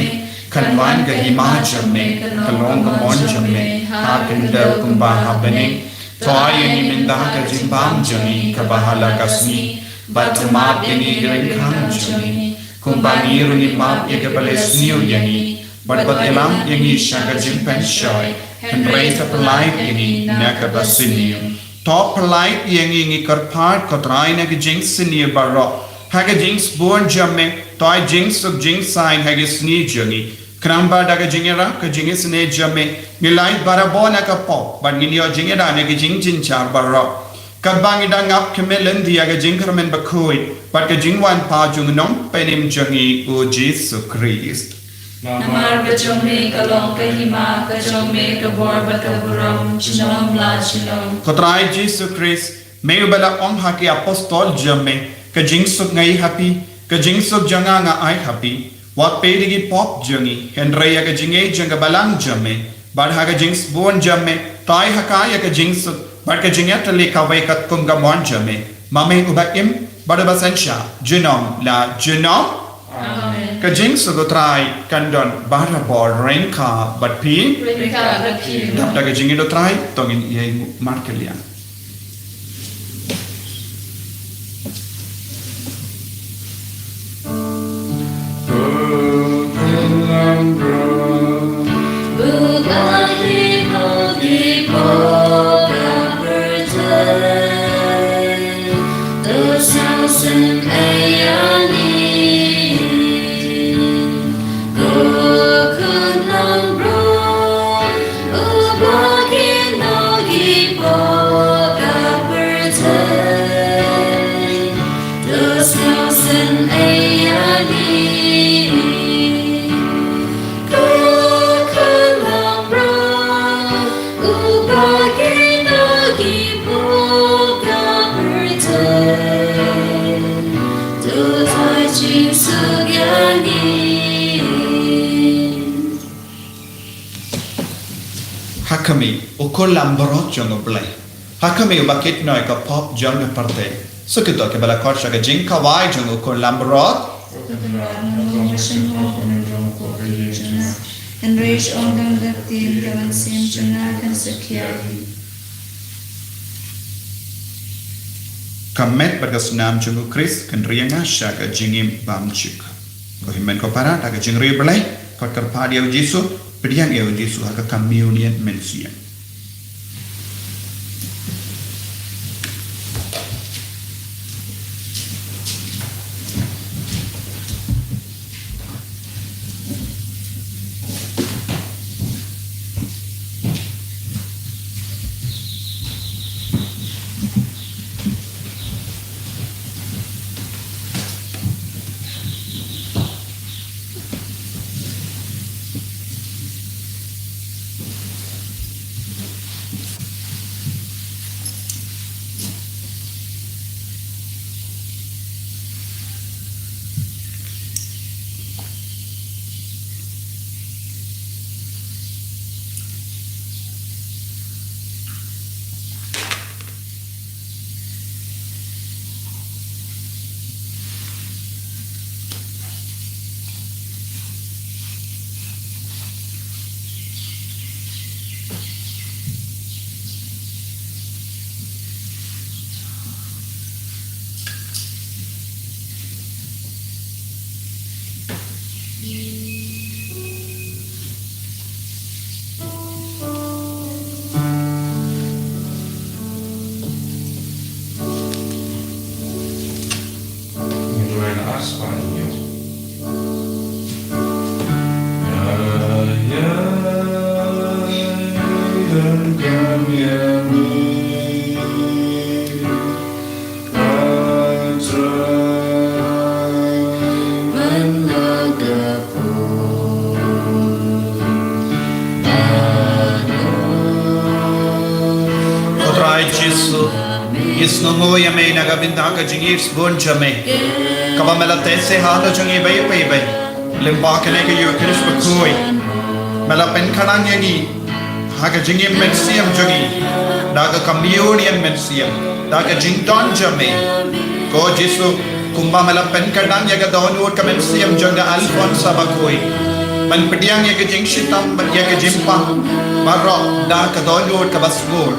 kan wan ka hima jong me, kan long ka mon jong me ha khyndew kumba ha bneng. To ai ïa ngi mynta ka jingbam jong ngi kaba ha la ka sngi, bad to map ïa ngi ki ryngkang jong ngi, kumba ngi ruh ngi map ïa kiba leh sniew ïa ngi, bad wat ïalam ïa ngi sha ka jingpynshoi, hynrei to pyllait ïa ngi na kaba sniew. To pyllait ïa ngi, ngi kyrpad ko Trai, na ka jingsniew baroh, ha ka jingsbun jong me, to ai jingsuk jingsaiñ ha ka sngi jong ngi. Khnang ba da ka jingïarap ka jingisynei jong me, ngin lait barabor na ka pop, bad ngin ïoh jingïada na ka jingjynjar baroh. Katba ngi dang ap khmih lynti ïa ka jingkyrmen bakhuid bad ka jingwan pat jong u Nongpynim jong ngi u Jisu Khrist. Namar ka jong me ka long ka hima, ka jong me ka bor bad ka burom, junom la junom. Ko Trai Jisu Khrist, me uba la ong ha ki apostol jong me, ka jingsuk nga ai ha phi, ka jingsuk jong nga nga ai ha phi. Wat peit ïa ki pop jong ngi, hynrei ïa ka jingïeit jong ka balang jong me, bad ha ka jingsbun jong me, tai ha ka ïa ka jingsuk bad ka jingïatylli kawei katkum ka mon jong me. Ma me uba im bad uba synshar, junom la junom. Amen. Ka jingsuk u Trai kan don barabor ryngkat bad phi. Ryngkat bad phi. Dap da ka jingïeit u Trai, to ngin ïa markylliang. Ha khmih, u khun langbrot jong U Blei. Ha khmih uba kit noh ïa ka pop jong ka pyrthei. Suk ito kiba la khot sha ka jingkhawai jong u khun langbrot. Hynrei shu ong tang da ka ktien, ka mynsiem jong nga kan sa khia hi. Ka met bad ka snam jong u Khrist kan ri ïa nga sha ka jingim bymjukut. Ko hynmen ko para, da ka jingri Blei, kot kyrpad ïa u Jisu, pdiang ïa u Jisu ha ka communion mynsiem. Ko Trai Jisu, ngi sngewnguh ïa me na ka bynta ka jingïeit sbun jong me, kaba me la teh sha halor jong ngi iwei pa iwei. Lyngba kane ka Ïukharist bakhuid, me la pynkhlaiñ ïa ngi ha ka jingim mynsiem jong ngi da ka communion mynsiem, da ka jingdon jong me. Ko Jisu, kumba me la pynkhlaiñ ïa ka dohnud ka mynsiem jong ka Alphonsa bakhuid, men pdiang ïa ka jingshitom bad ïa ka jingpang baroh da ka dohnud kaba sbun.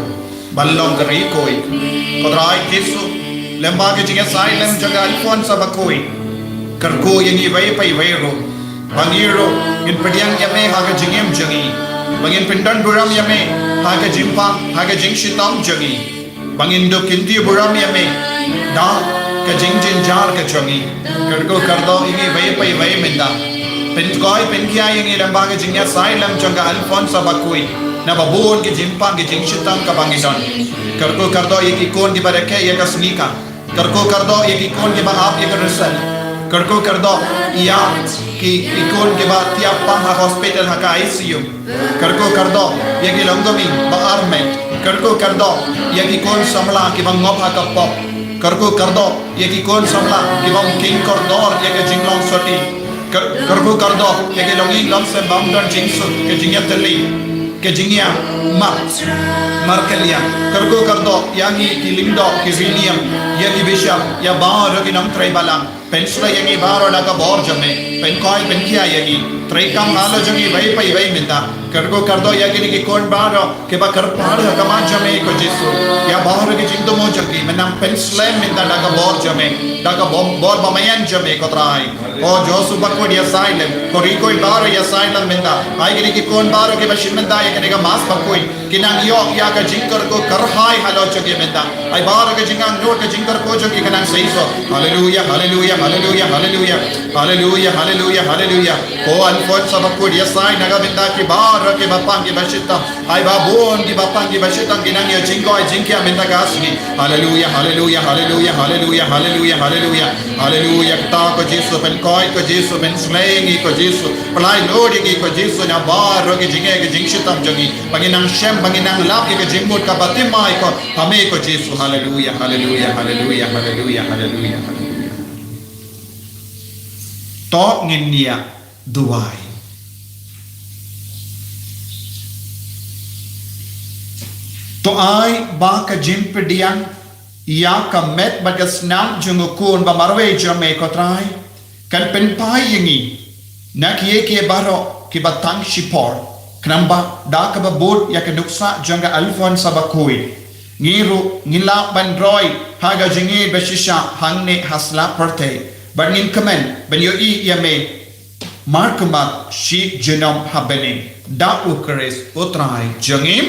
Ban long ka ri khuid. Ko Trai Jisu, lyngba ka jingïasaid lem jong ka Alphonsa bakhuid, kyrkhu ïa ngi iwei pa iwei ruh, ba ngi ruh ngin pdiang ïa me ha ka jingim jong ngi, ba ngin pyndon burom ïa me ha ka jingpang, ha ka jingshitom jong ngi, ba ngin dup kynti burom ïa me da ka jingjynjar ka jong ngi. Kyrkhu kyrdoh ïa ngi iwei pa iwei mynta. Pynkhuid pynkhia ïa ngi lyngba ka jingïasaid lem jong ka Alphonsa bakhuid na ka bun ka jingpang ka jingshitom kaba ngi don. Kyrkhu kyrdoh ïa ki khun kiba rakhe ïa ka sngi ka. Kyrkhu kyrdoh ïa ki khun kiba ap ïa ka result. Kyrkhu kyrdoh ïa ki, ki khun kiba thiah pang ha hospital ha ka I C U. Kyrkhu kyrdoh ïa ki longkmie ba armet. Kyrkhu kyrdoh ïa ki khun samla kiba ngop ha ka pop. Kyrkhu kyrdoh ïa ki khun samla kiba ym kheiñ kordor ïa ka jinglong sotti. Kyr-, kyrkhu kyrdoh ïa ki longïing longsem bym don jingsuk, ka jingïatylli, ka jingïamar, markylliang. Kyrkhu kyrdoh ïa ngi ki lyngdoh, ki riewniam, ïa ki bishop, ïa baroh ki nongtrei balang. Pynsleh ïa ngi baroh da ka bor jong me. Pynkoit pynkhia ïa ngi. Treikam halor jong ngi iwei pa iwei mynta. Kyrkhu kyrdoh ïa kine ki khun baroh kiba kyrpad ha khmat jong me ko Jisu. Ïa baroh ki jingthmu jong ki, mynta pynslem mynta da ka bor jong me, da ka bor, bor ba maïan jong me ko Trai. Ko Jisu bakhuid ïasai lem, ko riewkhuid baroh ïasai lem mynta. Ai kine ki khun baroh kiba shim mynta ïa kane ka Mass bakhuid, kin nang ïoh ïa ka jingkyrkhu kyrhai halor jong ki mynta. Ai baroh ka jingangnud ka jingkyrkhu jong ki kan nang seisoh. Haleluia, haleluia, haleluia, haleluia. Haleluia, haleluia, haleluia. Ko Alphonsa bakhuid ïasai na ka bynta ki baroh kiba pang kiba shitom. Ai ba bun kiba pang kiba shitom kin nang ïoh jingkoit jingkhiah mynta ka sngi. Haleluia, haleluia, haleluia, haleluia, haleluia, haleluia. Haleluia, kata ko Jisu, pynkoit ko Jisu, pynsleh ngi ko Jisu. Pynlait lut ïa ngi ko Jisu na baroh ki jingeh ki jingshitom jong ngi. Ba ngin nang shem, ba ngin nang lap ïa ka jingmut kaba thymmai ko ha me ko Jisu. Haleluia, haleluia, haleluia, haleluia, haleluia, haleluia. To ngin ïa duwai. To ai ba ka jingpdiang ïa ka met bad ka snam jong u khun ba marwei jong me ko Trai kan pynphai ïa ngi na kiei kiei baroh kiba tang shipor. Khnang ba da kaba bud ïa ka nuksa jong ka Alphonsa bakhuid, ngi ruh ngin lah ban roi ha ka jingïeit ba shisha hangne ha sla pyrthei. Bad ngin kmen ban ïohi ïa me markhmat shi junom ha bneng da u Khrist u Trai jong ngi.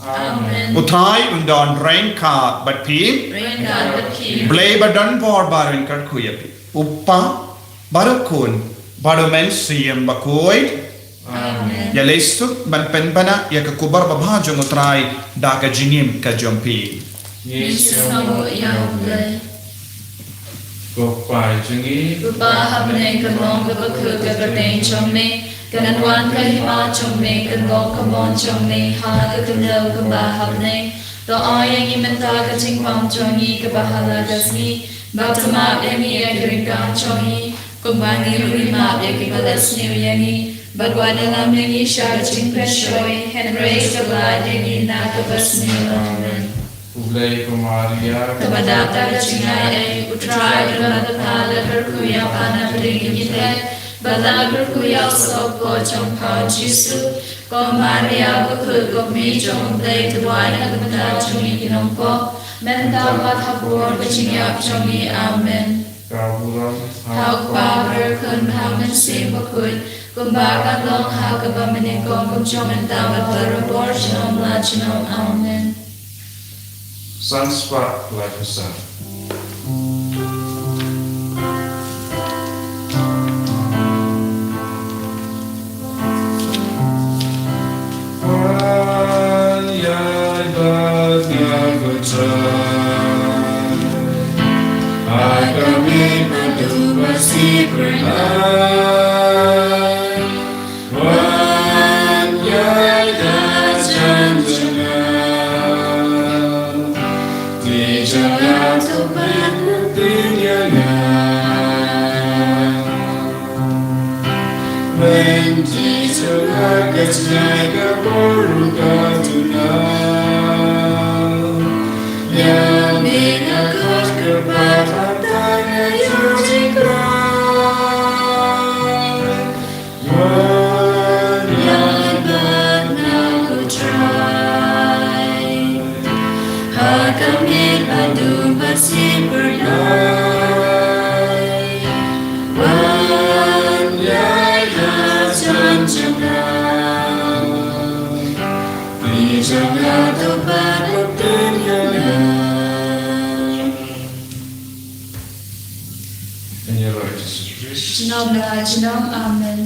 Amen. U Trai un don ryngkat bad phi. Ryngkat bad phi. Blei ba don bor ba ryngkat kyrkhu ïa phi. U Kpa bad u Khun bad u Mynsiem Bakhuid. Amen. Ïa leit suk ban pynbna ïa ka khubor babha jong u Trai da ka jingim ka jong phi. Ngi sngewnguh ïa U Blei. Ko Kpa jong ngi. Uba ha bneng, kan long kaba khuid ka kyrteng jong me. Kan wan ka hima jong me, kan long ka mon jong me ha ka khyndew kumba ha bneng. To ai ïa ngi mynta ka jingbam jong ngi kaba ha la ka sngi. Bad to map ïa ngi ïa ki ryngkang jong ngi, kumba ngi ruh ngi map ïa kiba leh sniew ïa ngi. Bad wat ïalam ïa ngi sha ka jingpynshoi, hynrei to lait ïa ngi na kaba sniew. Amen. Khublei ko Maria. Kaba dap da ka jingaiei, U Trai u don bad pha, la kyrkhu ïa pha na pdeng ki kynthei, bad la kyrkhu ïa u soh jong pha u Jisu. Ko Maria bakhuid, ko Kmie jong U Blei, to duwai na ka bynta jong ngi ki nongpop, mynta bad ha ka por ka jingïap jong ngi. Amen. Ka burom ha U Kpa, bad ha U Khun, bad ha U Mynsiem Bakhuid, kumba ka long ha kaba mynnyngkong, kumjuh mynta bad barabor, junom la junom. Amen. San spah laiphew san. Wan ïa ka jan jong nga, te jong nga to pat pynpyni ïa nga. Wan te jong nga ka jngai ka bor ruh ka duna. Ïa me nga khot kyrpad, hangta nga ïoh jingkyrpad. Wan ïa bad nga ko Trai, ha ka miet ba dum ba sipyrnai. Wan ïa ka jan jong nga, te jong nga to pat pynpyni ïa nga. In your righteousness. Junom la junom. Amen.